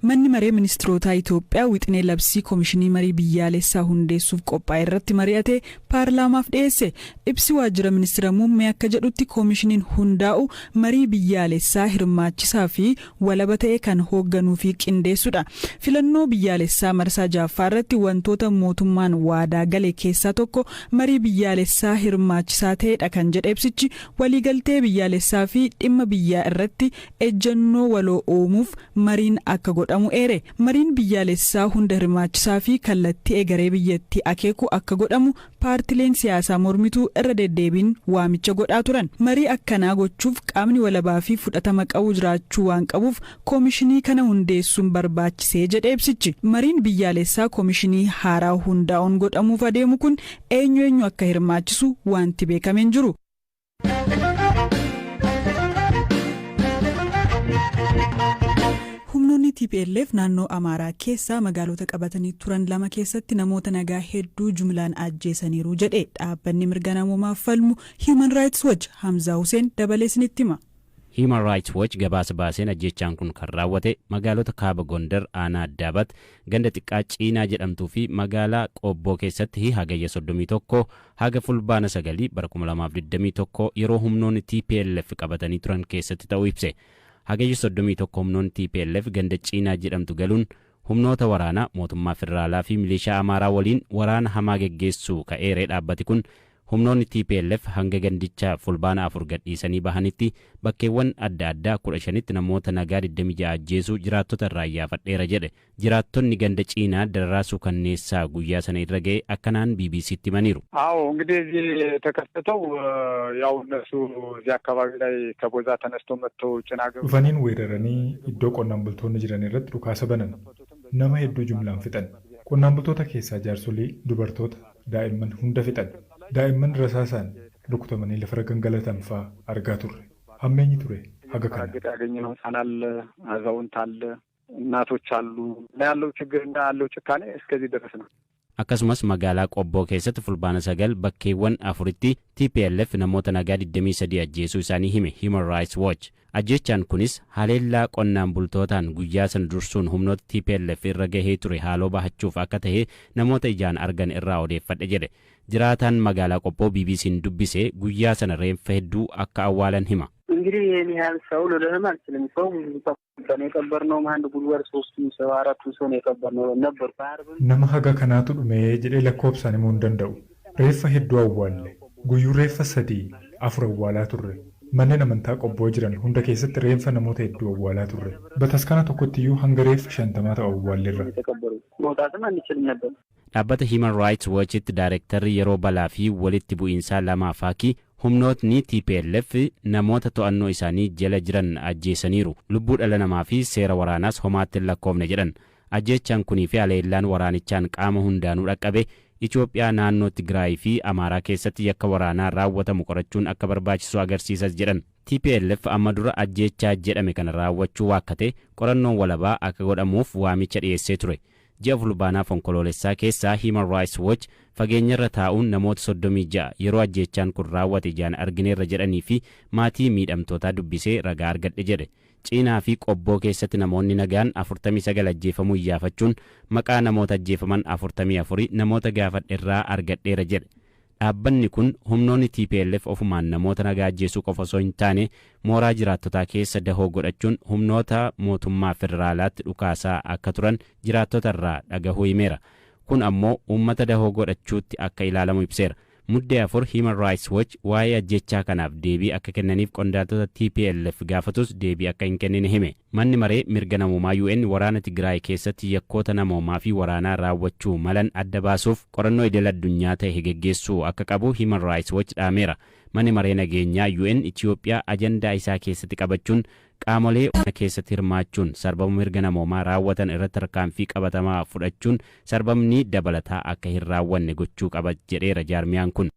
Manni maree ministirootaa Itoophiyaa wixinee labsii koomishinii marii biyyaalessaa hundeessuuf qophaa'e irratti mari'atee paarlaamaaf dhiyeesse. Ibsi waajjira ministira muummee akka jedhutti, koomishiniin hundaa'u marii biyyaalessaa hirmaachisaa fi walaba ta'e kan hoogganuu fi qindeessudha. Filannoo biyyaalessaa marsaa ja'affaa irratti wantoota mootummaan waadaa gale keessaa tokko marii biyyaalessaa hirmaachisaa ta'edha kan jedhe ibsichi, waliigaltee biyyaalessaa fi dhimma biyyaa irratti ejjennoo waloo uumuuf mariin akka godhamu eere. Mariin biyyaalessaa hunda hirmaachisaa fi kallattii egeree biyyattii akeeku akka godhamu paartileen siyaasaa mormituu irra deddeebiin waamicha godhaa turan. Marii akkanaa gochuuf qaamni walabaa fi fudhatama qabu jiraachuu waan qabuuf koomishinii kana hundeessuun barbaachisee jedhe ibsichi. Mariin biyyaalessaa koomishinii haaraa hundaa'uun godhamuuf adeemu kun eenyu eenyu akka hirmaachisu wanti beekame hin jiru. Humnoonni TPLF naannoo Amaaraa keessaa magaalota qabatanii turan lama keessatti namoota nagaa hedduu jumlaan ajjeesaniiru jedhe dhaabbanni mirga namoomaaf falmu Human Rights Watch. Hamzaa Hussein dabalee isinitti hima. Human Rights Watch gabaasa baaseen, ajjechaan kun kan raawwate magaalota kaaba Gondar aanaa Addaabat ganda xiqqaa Ciinaa jedhamtuu fi magaalaa Qobboo keessatti Hagayya 31 haga Fulbaana 9 bara 2021 yeroo humnoonni TPLF qabatanii turan keessatti ta'uu ibse. Hagayya 31 humnoonni TPLF ganda Ciinaa jedhamtu galuun humnoota waraanaa mootummaa federaalaa fi milishaa Amaaraa waliin waraana hamaa geggeessuu ka'eeree dhaabbati kun, humnoonni TPLF hanga gandicha Fulbaana 4 gadhiisanii bahanitti bakkeewwan adda addaa 15tti namoota nagaa 26 ajjeesuu jiraattota irraa iyyaafadheera jedhe. Jiraattonni ganda Ciinaa dararaa suukanneessaa guyyaa sana irra ga'e akkanaan BBCtti himaniiru. አዎ፣ እንግዲህ እዚህ የተከሰተው ያው እነሱ እዚህ አካባቢ ላይ ከቦዛ ተነስተው መጥተው ጭና ገቡ። Dhufaniin weeraranii iddoo qonnaan bultoonni jiran irratti dhukaasa banan. Nama hedduu jumlaan fixan. Qonnaan bultoota keessaa jaarsolii, dubartoota, daa'imman hunda fixan. Daa'imman rasaasaan rukutamanii lafarra gangalatan fa'aa argaa turre. Hammeenyi ture haga kana. ረግጥ ያገኘነው ህፃን አለ፣ አዛውንት አለ፣ እናቶች አሉ፣ እና ያለው ችግር እና ያለው ጭካኔ እስከዚህ ድረስ ነው። Akkasumas magaalaa Qobboo keessatti Fulbaana 9 bakkeewwan afuritti TPLF namoota nagaa 23 ajjeesuu isaanii hime Human Rights Watch. Ajjechaan kunis haleellaa qonnaan bultootaan guyyaa sana dursuun humnoota TPLF irra gahee ture haaloo bahachuuf akka ta'e namoota ijaan argan irraa odeeffadhe jedhe. Jiraataan magaalaa Qobboo BBC'n dubbise guyyaa sana reenfa hedduu akka awwaalan hima. እንግዲህ ይህን ያህል ሰው ልልህም አልችልም። ሰው ብዙ ነው የቀበርነውም አንድ ጉድጓድ ሶስቱን ሰው አራቱን ሰው ነው የቀበርነው ነበር። Nama haga kanaatu dhume jedhee lakkoofsaan himuu hin danda'u. Reeffa hedduu awwaalle. Guyyuu reeffa sadii afur awwaalaa turre. Manneen amantaa Qobboo jiran hunda keessatti reenfa namoota hedduu awwaalaa turre. Bataskaana tokkotti iyyuu hanga reeffa 50 ta'u awwaalleerra. የተቀበሩት መውጣትም አንችልም ነበር። Dhaabbata Human Rights Watchitti daayirektarri yeroo balaa fi walitti bu'iinsaa Lamaa Faakii, humnootni TPLF namoota to'annoo isaanii jala jiran ajjeesaniiru. Lubbuu dhala namaa fi seera waraanaas homaatti hin lakkoofne jedhan. Ajjeechaan kunii fi haleellaan waraanichaan qaama hundaanuu dhaqqabe Itoophiyaa naannoo Tigraay fi Amaaraa keessatti yakka waraanaa raawwatamu qorachuun akka barbaachisu agarsiisas jedhan. TPLF amma dura ajjeechaa jedhame kana raawwachuu waakkate qorannoon walabaa akka godhamuuf waamicha dhiyeessee ture. Ji'a Fulbaanaa Onkoloolessaa keessaa Human Rights Watch fageenyarra taa'uun namoota 36 yeroo ajjeechaan kun raawwate ijaan argineerra jedhanii fi maatii miidhamtootaa dubbisee ragaa argadhe jedhe. Ciinaa fi Qobboo keessatti namoonni nagaan 49 ajjeefamuu iyyaafachuun maqaa namoota ajjeefaman 44 namoota gaafadhe irraa argadheera jedhe. Dhaabbanni kun humnoonni TPLF ofumaan namoota nagaa ajjeesuu qofa osoo hin taane, mooraa jiraattotaa keessa dahoo godhachuun humnoota mootummaa federaalaatti dhukaasaa akka turan jiraattota irraa dhagahuu himeera. Kun ammoo uummata dahoo godhachuutti akka ilaalamu ibseera. Muddee 4 Human Rights Watch waa'ee ajjechaa kanaaf deebii akka kennaniif qondaaltota TPLF gaafatus deebii akka hin kennine hime. Manni maree mirga namoomaa UN waraana Tigraay keessatti yakkoota namoomaa fi waraanaa raawwachuu malan adda baasuuf qorannoo idil addunyaa ta'e geggeessuu akka qabu Human Rights Watch dhaameera. Manni maree nageenyaa UN Itoophiyaa ajandaa isaa keessatti qabachuun qaamolee keessatti hirmaachuun sarbama mirga namoomaa raawwatan irratti tarkaanfii qabatamaa fudhachuun sarbamni dabalataa akka hin raawwanne gochuu qaba jedheera jaarmiyaan kun.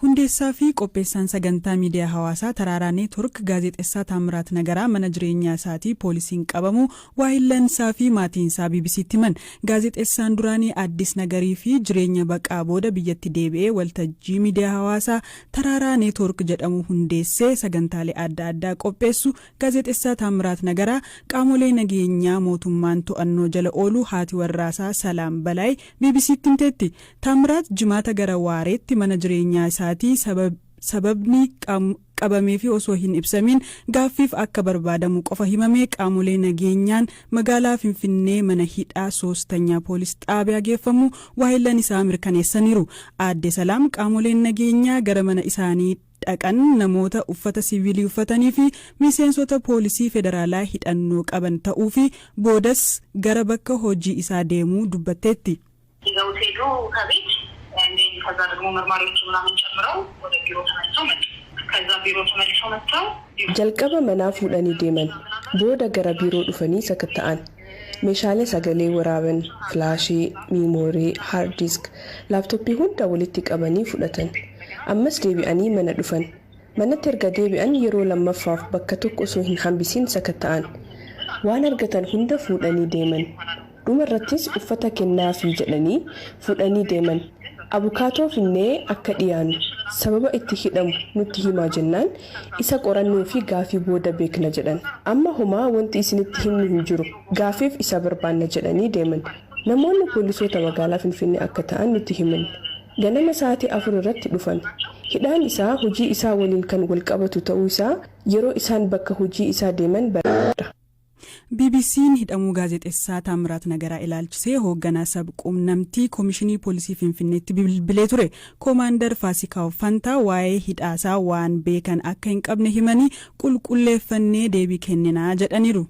Hundeessaa fi qopheessaan sagantaa miidiyaa hawaasaa Taraaraa Neetwork, gaazexeessaa Taamiraat Nagaraa, mana jireenyaa isaatii poolisiin qabamu waahillansaa fi maatiinsaa BBCtti himan. Gaazexeessaan duraanii Addis Nagarii fi jireenya baqaa booda biyyatti deebi'ee waltajjii miidiyaa hawaasaa Taraaraa Neetwork jedhamu hundeessee sagantaalee adda addaa qopheessu, gaazexeessaa Taamiraat Nagaraa, qaamolee nageenyaa mootummaan to'annoo jala oolu haati warraasaa Salaam Balaay BBCtti himteetti. Taamiraat Jimaata gara waareetti mana jireenyaa isaatii sababni qabamee fi osoo hin ibsamiin gaaffiif akka barbaadamu qofa himamee qaamolee nageenyaan magaalaa Finfinnee mana hidhaa Soostanyaa Poolis Xaabiyaa geeffamu waahillan isaa mirkaneessaniiru. Aadde Salaam qaamoleen nageenyaa gara mana isaanii dhaqan namoota uffata siviilii uffatanii fi miseensota poolisii federaalaa hidhannoo qaban ta'uu fi boodas gara bakka hojii isaa deemuu dubbatteetti. ይዘውት ሄዱ ከቤት። ከዛ ደግሞ መርማሪዎቹ ምናምን ጨምረው ወደ ቢሮ ተመልሰው መጡ። ከዛ ቢሮ ተመልሰው መጥተው Jalqaba manaa fuudhanii deeman. Booda gara biiroo dhufanii sakatta'an. Meeshaalee sagalee waraaban, filaashii, miimoorii, hard disk, laaptooppii hunda walitti qabanii fudhatan. Ammas deebi'anii mana dhufan. Manatti erga deebi'an yeroo lammaffaaf bakka tokko osoo hin hambisiin sakatta'an. Waan argatan hunda fuudhanii deeman. Dhuma irrattis uffata kennaafii jedhanii fuudhanii deeman. Abukaatoo finnee akka dhiyaannu, sababa itti hidhamu nutti himaa jennaan, isa qorannoo fi gaafii booda beekna jedhan. Amma homaa wanti isinitti himnu hin jiru, gaafiif isa barbaanna jedhanii deeman. Namoonni poolisoota magaalaa Finfinnee akka ta'an nutti himan. Ganama sa'aatii 4 irratti dhufan. Hidhaan isaa hojii isaa waliin kan walqabatu ta'uu isaa yeroo isaan bakka hojii isaa deeman baradha. BBC'n hidhamuu gaazexeessaa Taamiraat Nagaraa ilaalchisee hoogganaa sab-quunnamtii Koomishinii Poolisii Finfinneetti bilbilee ture. Koomaandar Faasikaw Fantaa waa'ee hidhaasaa waan beekan akka hin qabne himanii, qulqulleeffannee deebii kenninaa jedhaniiru.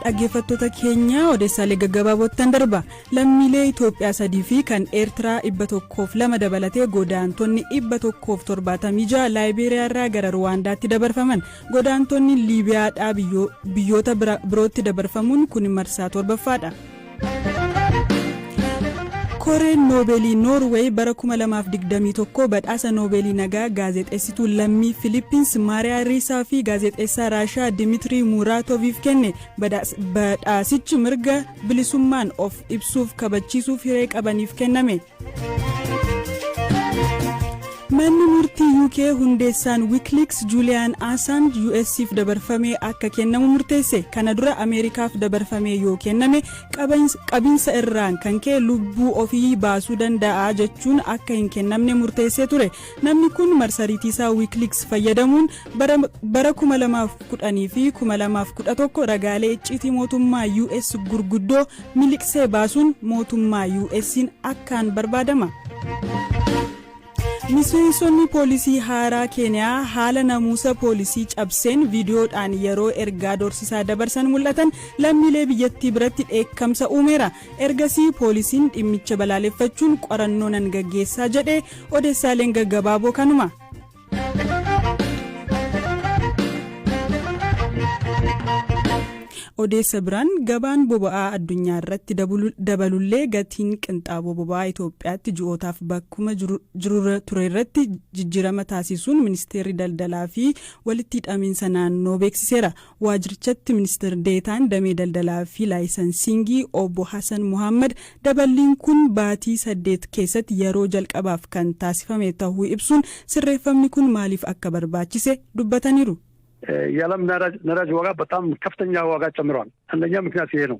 Dhaggeeffattoota keenya, odeessaalee gaggabaabootan darba. Lammiilee Itoophiyaa sadii fi kan Eertiraa 102 dabalatee godaantonni 176 Laayibeeriyaa irraa gara Ruwaandaatti dabarfaman. Godaantonni Liibiyaadhaa biyyoota birootti dabarfamuun kun marsaa torbaffaadha. Koreen Noobeelii Noorweey bara 2021 badhaasa Noobeelii nagaa gaazexeessituu lammii Filippins Maariyaa Riisaa fi gaazexeessaa Raashaa Dimitirii Muraatoviif kenne. Badhaasichi mirga bilisummaan of ibsuuf kabachiisuuf hiree qabaniif kenname. Manni murtii UK hundeessaan Wikileaks Juuliyaan Assange US'if dabarfamee akka kennamu murteesse. Kana dura Ameerikaaf dabarfamee yoo kenname qabiinsa irraan kan ka'e lubbuu ofii baasuu danda'a jechuun akka hin kennamne murteessee ture. Namni kun marsariitii isaa Wikileaks fayyadamuun bara 2010 fi 2011 ragaalee icciitii mootummaa US gurguddoo miliqsee baasuun mootummaa US'n akkaan barbaadama. Miseensonni poolisii haaraa Keeniyaa haala namuusa poolisii cabseen viidiyoodhaan yeroo ergaa dorsisaa dabarsan mul'atan lammiilee biyyattii biratti dheekkamsa uumeera. Ergasii poolisiin dhimmicha balaaleffachuun qorannoo nan gaggeessaa jedhe. Odeessaaleen gaggabaaboo kanuma. Odeessa biraan, gabaan boba'aa addunyaa irratti dabalullee gatiin qinxaaboo boba'aa Itoophiyaatti ji'ootaaf bakkuma jiru ture irratti jijjiirama taasisuun Ministeerri Daldalaa fi Walitti Hidhamiinsa Naannoo beeksiseera. Waajjirichatti ministeer deetaan damee daldalaa fi laayisansiingii obbo Hasan Muhammad daballiin kun baatii 8 keessatti yeroo jalqabaaf kan taasifame ta'uu ibsuun, sirreeffamni kun maaliif akka barbaachise dubbataniiru. የዓለም ነዳጅ ዋጋ በጣም ከፍተኛ ዋጋ ጨምረዋል። አንደኛ ምክንያት ይሄ ነው።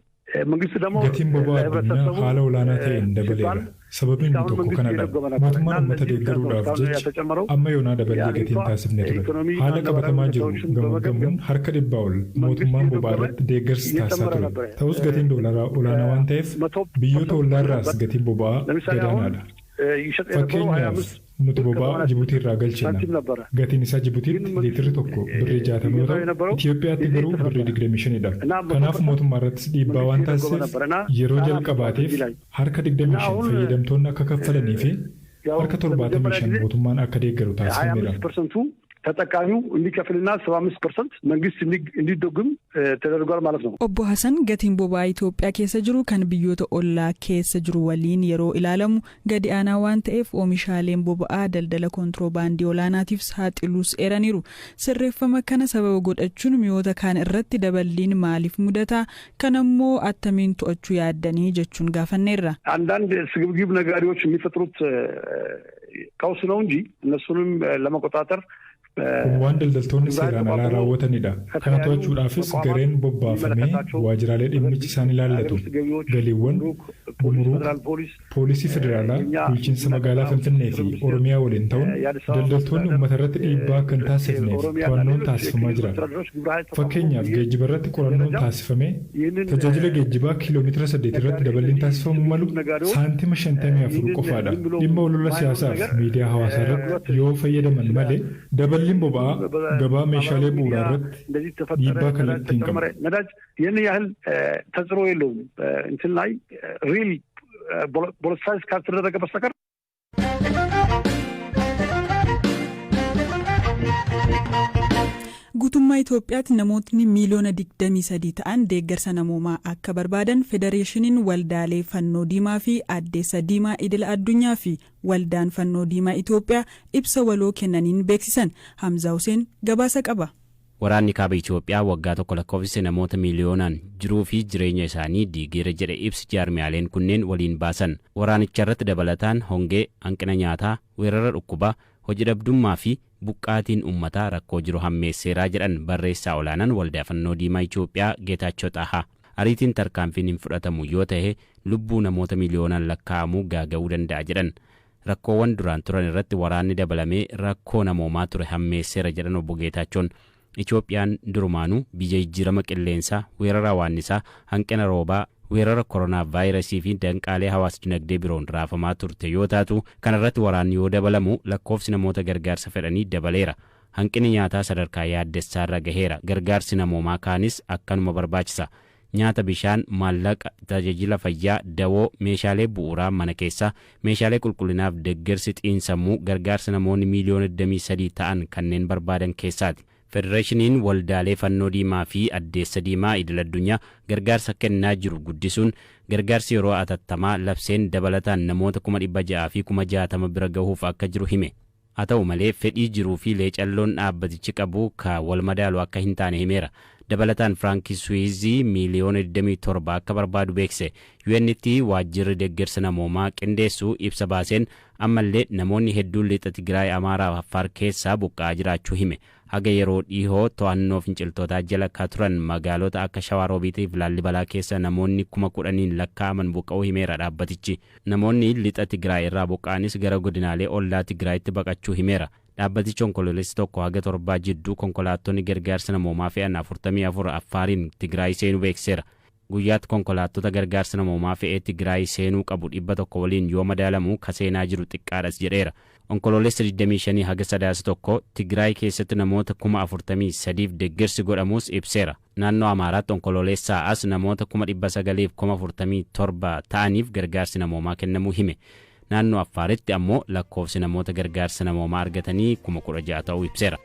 መንግስት ደግሞ Gatiin boba'aa addunyaa haala olaanaa ta'een dabaleera. Sababiin tokko kanadha. Mootummaan uummata deeggaruudhaaf jecha amma yoonaa dabalii gatiin taasifne ture. Haala qabatamaa jiru gamaggamuun harka 100 ol mootummaan boba'aa irratti deeggarsa taasisaa ture. Ta'us gatiin doolaraa olaanaa waan ta'eef biyyoota ollaarraas gatiin boba'aa gadaanaadha. Fakkeenyaaf, nuti boba'aa Jibuutii irraa galchina. Gatiin isaa Jibuutiitti liitirri tokko birrii 60 yoo ta'u, Itoophiyaatti garuu birrii 25dha. Kanaaf mootummaa irrattis dhiibbaa waan taasiseef yeroo jalqabaatiif harka 25 fayyadamtoonni akka kaffalanii fi harka 75 mootummaan akka deeggaru taasifameera. ፐርሰንቱ ተጠቃሚው እንዲከፍልና 75% መንግስት እንዲደጉም ተደርጓል ማለት ነው። Obbo Hasan gatiin boba'aa Itoophiyaa keessa jiru kan biyyoota ollaa keessa jiru waliin yeroo ilaalamu gadi aanaa waan ta'eef oomishaaleen boba'aa daldala kontiroobaandii olaanaatiif saaxiluus eeraniiru. Sirreeffama kana sababa godhachuun mi'oota kaan irratti daballiin maaliif mudata? Kanammoo attamiin to'achuu yaaddanii jechuun gaafanneerra. አንዳንድ ስግብግብ ነጋዴዎች የሚፈጥሩት ቀውስ ነው እንጂ እነሱንም ለመቆጣጠር Kun waan daldaltoonni seeraan alaa raawwatanidha. Kana to'achuudhaafis gareen bobbaafamee waajjiraalee dhimmichi isaan ilaallatu galiiwwan, gumuruuka, poolisii federaalaa, bulchiinsa magaalaa Finfinnee fi Oromiyaa waliin ta'uun daldaltoonni uummata irratti dhiibbaa akka hin taasifneef to'annoon taasifamaa jira. Fakkeenyaaf, geejjiba irratti qorannoon taasifamee tajaajila geejjibaa kiiloomeetira 8 irratti daballiin taasifamuu malu saantima 54 qofaadha. Dhimma olola siyaasaaf miidiyaa hawaasaa irratti yoo fayyadaman malee daballiin boba'aa gabaa meeshaalee bu'uuraa irratti dhiibbaa kallattii hin qabu. ነዳጅ ይህን ያህል ተጽዕኖ የለውም እንትን ላይ ሪል ፖለቲሳይዝ ካልተደረገ በስተቀር። Guutummaa Itoophiyaatti namootni miiliyoona 23 ta'an deeggarsa namoomaa akka barbaadan Federeeshiniin Waldaalee Fannoo Diimaa fi Addeessa Diimaa Idila Addunyaa fi Waldaan Fannoo Diimaa Itoophiyaa ibsa waloo kennaniin beeksisan. Hamzaa Hussein gabaasa qaba. Waraanni kaaba Itoophiyaa waggaa tokko lakkoofsise namoota miiliyoonaan jiruu fi jireenya isaanii diigeera jedhe ibsi jaarmiyaaleen kunneen waliin baasan. Waraanicha irratti dabalataan hongee, hanqina nyaataa, weerara dhukkubaa, hojii dhabdummaa fi buqqaatiin uummataa rakkoo jiru hammeesseeraa jedhan barreessaa olaanaan Waldaa Fannoo Diimaa Itoophiyaa Geetaachoo Xahaa. Ariitiin tarkaanfiin hin fudhatamu yoo ta'e lubbuu namoota miiliyoonaan lakkaa'amuu gaaga'uu danda'a jedhan. Rakkoowwan duraan turan irratti waraanni dabalamee rakkoo namoomaa ture hammeesseera jedhan obbo Geetaachoon. Itoophiyaan durumaanuu biyya jijjiirama qilleensaa, weerara hawaannisaa, hanqina roobaa, weerara koronaa vaayirasii fi danqaalee hawaas dinagdee biroon raafamaa turte yoo taatu, kanarratti waraanni yoo dabalamu lakkoofsi namoota gargaarsa fedhanii dabaleera. Hanqinni nyaataa sadarkaa yaaddessaarra gaheera. Gargaarsi namoomaa kaanis akkanuma barbaachisa. Nyaata, bishaan, maallaqa, tajaajila fayyaa, dawoo, meeshaalee bu'uuraa mana keessaa, meeshaalee qulqullinaaf deeggarsi xiinsammuu gargaarsa namoonni miiliyoona 23 ta'an kanneen barbaadan keessaati. Federeeshiniin Waldaalee Fannoo Diimaa fi Addeessa Diimaa Idil Addunyaa gargaarsa kennaa jiru guddisuun gargaarsi yeroo atattamaa labseen dabalataan namoota 660,000 bira gahuuf akka jiru hime. Haa ta'u malee, fedhii jiruu fi leecalloon dhaabbatichi qabu ka wal madaalu akka hin taane himeera. Dabalataan Firaankii Suwiizii miiliyoona 27 akka barbaadu beekse. UN'tti waajjirri deeggarsa namoomaa qindeessu ibsa baaseen ammallee namoonni hedduun lixa Tigraay, Amaaraa fi Affaar keessaa buqqa'aa jiraachuu hime. Haga yeroo dhihoo to'annoo finciltootaa jala ka turan magaalota akka Shawaa Roobiitii fi Laallibalaa keessa namoonni 10,000n lakkaa'aman buqqa'uu himeera dhaabbatichi. Namoonni lixa Tigraay irraa buqqa'anis gara godinaalee ollaa Tigraayitti baqachuu himeera. Dhaabbatichi Onkoloolessa 1 haga 7 jidduu konkolaattonni gargaarsa namoomaa fe'an 44 Affaariin Tigraay seenuu beeksiseera. Guyyaatti konkolaattota gargaarsa namoomaa fe'ee Tigraay seenuu qabu 100 waliin yoo madaalamu ka seenaa jiru xiqqaadhas jedheera. Onkoloolessa 25 haga Sadaasa 1 Tigraay keessatti namoota 43,000f deeggarsi godhamuus ibseera. Naannoo Amaaraatti Onkoloolessaa as namoota 947,000 ta'aniif gargaarsi namoomaa kennamuu hime. Naannoo Affaaritti ammoo lakkoofsi namoota gargaarsa namoomaa argatanii 16,000 ta'uu ibseera.